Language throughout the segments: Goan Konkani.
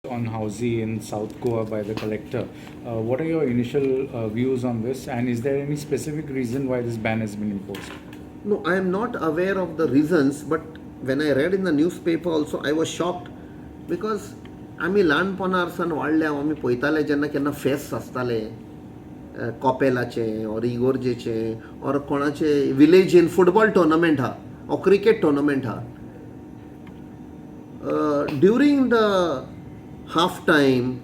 On housie in South Goa by the collector. What are your initial views on this, and is there any specific reason why this ban has been imposed? No, I am not aware of the reasons, but when I read in the newspaper also, I was shocked because आमी ल्हानपणार सान वाडल्या, आमी पळयताले जेन्ना केन्ना फेस्त आसताले कॉपेलाचें ऑर इगोर्जेचें ऑर कोणाचे विलेजीन फुटबॉल टोर्नामेंट आहा ऑर क्रिकेट टोर्नामेंट आहा, during the half time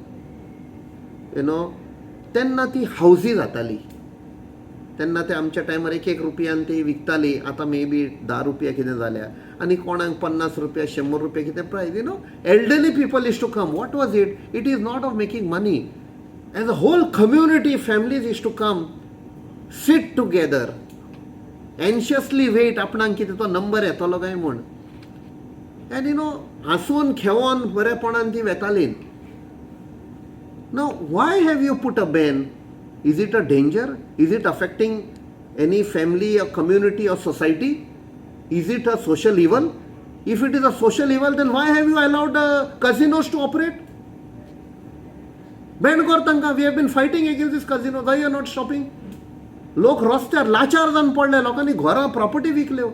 तेन्ना ती हावजी जाताली. तेन्ना ते आमच्या टायमार एक एक रुपयान ती विकताली. आतां मे बी 10 रुपया कितें जाल्या आनी कोणाक 50 रुपया, 100 रुपया कितें prize. Elderly people used to come. What was it? It is not of making money. As a whole community, families used to come, sit together, anxiously wait आपणाक कितें तो नंबर येतलो काय म्हूण. एंड you know हांसून खेळोन बरेपणान ती वेताली. Now, why have you put a ban? Is it a danger? Is it affecting any family or community or society? Is it a social evil? If it is a social evil, then why have you allowed casinos to operate? Ban कर तांकां. We have been fighting against this casino. Why you are not stopping? लोक रस्त्यार लाचार जावन पडले. लोकांनी घरां, property विकल्यो.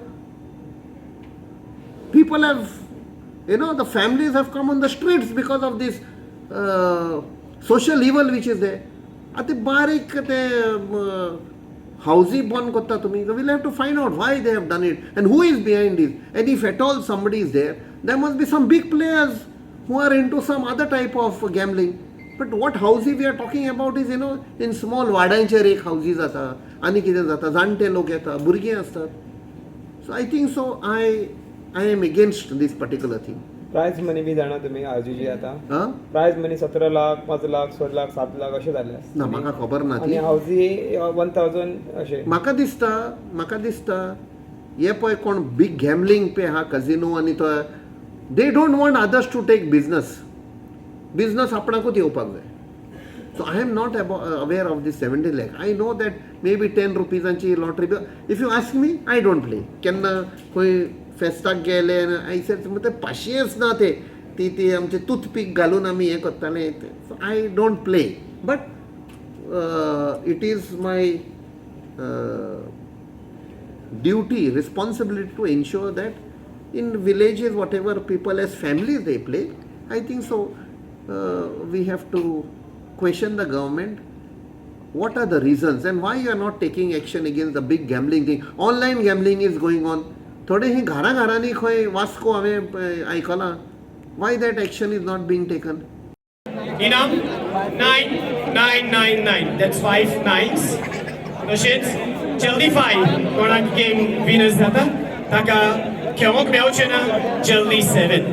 People have you know the families have come on the streets because of this social evil which is there. आतां बारीक ते हावजी बंद करता तुमी. We'll have to find out why they have done it and who is behind it, and if at all somebody is there, there must be some big players who are into some other type of gambling. But what housie we are talking about is in small वाड्यांचेर एक हावजी जाता आनी कितें जाता, जाणटे लोक येता, भुरगीं आसतात. So I think so I am against this particular thing. Prize money बी जाणा तुमी आयोजी आता? हा. प्रायज मनी 17 लाख, 5 लाख, 16 लाख, 7 लाख अशें जाले. ना, म्हाका खबर ना आनी ती. हावजी 1000 अशें. म्हाका दिसता हे पळय कोण बीग गॅमलिंग पे आहा, कजिनो आनी तो, they don't want others to take business. Business आपणाकूच येवपाक जाय. So I am not aware of this 70 lakh. I know that maybe 10 रुपीजांची lottery. If you ask me, I don't play. केन्ना खंय फेस्ताक गेले आनी I said ते पाशियेंस ना ते ती ती आमचे टूथपीक घालून आमी हें करताले. So I don't play, but it is my duty, responsibility to ensure that in villages, whatever people as families they play, I think so. We have to question the government. What are the reasons and why you are not taking action against the big gambling thing? Online gambling is going on. थोडे ही घरा घरांनी खंय वास्को हांवें आयकलां. Why that action is not being taken? इनाम 9999, that's five nines. तशेंच जल्दी फायव कोणाक गेम विनर्स जाता ताका खेळोंक मेळचें ना. जल्दी सेवन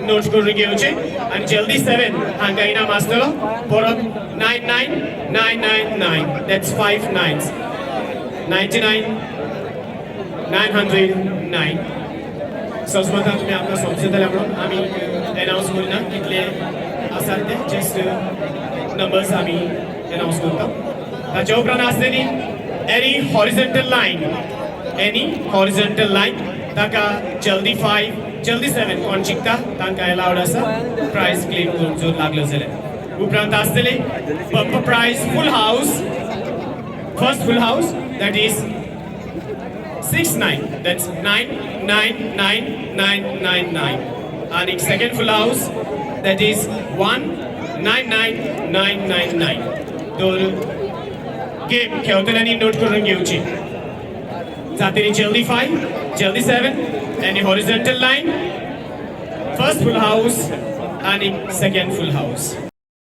नोट करून घेवचें आनी जल्दी सेवन हांकां इनाम आसतलो. परत 99999, that's five nines, 99 909. सजमता तुमी आमकां समजतले म्हणून आमी एनावन्स करिना कितले आसात ते. जस्ट नंबर्स आमी एनावन्स करता. ताच्या उपरांत आसतली any horizontal line. Any horizontal line ताका जल्दी फायव, जल्दी सेवन कोण जिखता तांकां एलावड आसा प्रायज क्लेम करून जर लागलो जाल्यार. उपरांत आसतली bumper prize full house. First full house, that is 6 9, that's 999999. आणि second full house, that is 199999. तर गेम खेळटल्यांनी नोट करून घेवची. जातली जल्दी फायव, जल्दी सेवन, आनी horizontal line, first full house आणि सेकंड फुल हाऊस.